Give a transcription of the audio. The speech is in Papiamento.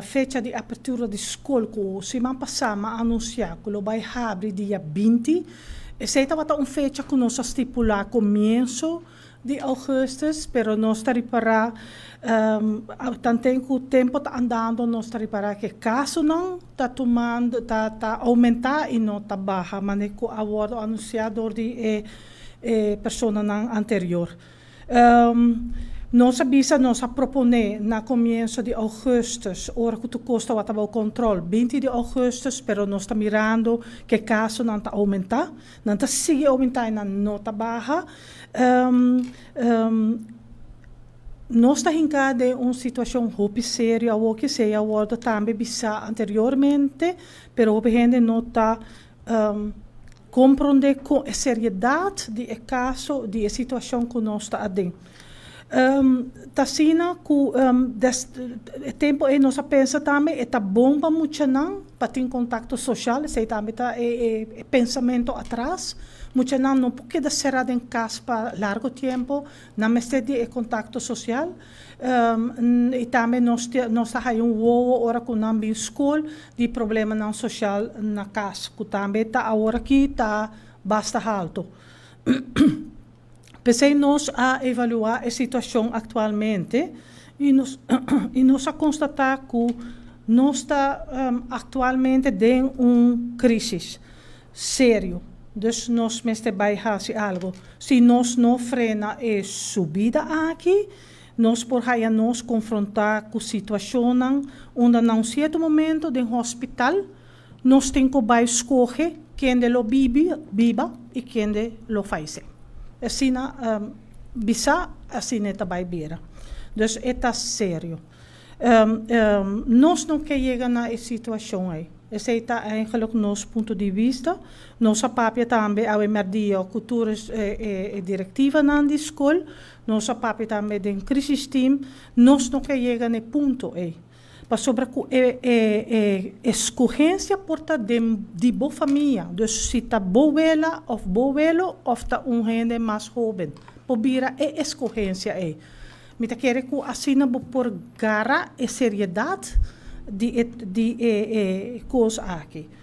Fecha di apertura di skol ku siman pasá m'a anunsiá ku lo bai habri dia 20. Esei tabata un fecha ku nos a stipulá komienso di ougùstùs, pero nos ta ripará tanten ku tempu ta andando, nos ta ripará ku e kasonan ta tumando, ta oumentá i no ta baha manera ku a wòrdu anunsiá dor di e personanan anterior. Nos a bisa, nos a proponé na komienso di ougùstùs, ora ku tur kos tabata bou kòntròl, 20 di ougùstùs, pero nos ta mirando ku e kasonan ta oumentá, nan ta sigui oumentá i nan no ta baha. Nos ta hinká den un situashon hopi serio awor ku esei a wòrdu tambe bisá anteriormente, pero hopi hende no ta komprondé kon e seriedat di e kaso, di e situashon ku nos ta aden. Ta asina ku e tempu ei nos a pensa tambe e ta bon pa muchanan pa tin kontakto sosial, esei tambe ta e pensamentu atras. Muchanan no por keda será den kas pa largu tempu, nan mester di e kontakto sosial. I tambe nos ta haya un wowo ora ku nan bin skol di problemanan sosial na kas, ku tambe ta awor aki ta basta haltu. P'esei nos a evaluá e situashon aktualmente i nos a konstatá ku nos ta aktualmente den un krísis serio. Dus nos mester bai hasi algu. Si nos no frena e subida aki, nos por haya nos konfrontá ku situashonnan unda na un sierto momento den hospital nos tin ku bai skohe kende lo biba i kende lo fayesé. Asina bisa, asina ta bai bira. Dus e ta serio. Nos no ke yega na e situashon ei. Esei ta eigenlijk nos punto di bista. Nos a papia tambe awe mèrdia ku tur e direktivanan di skol. Nos a papia tambe den crisis team. Nos no ke yega na e punto ei. Pasobra ku e eskohensia por ta di bo famia. Dus si ta bo wela òf bo welo òf ta un hende mas hóben, por bira e eskohensia ei. Mi ta kere ku asina bo por gara e seriedat di e kos aki.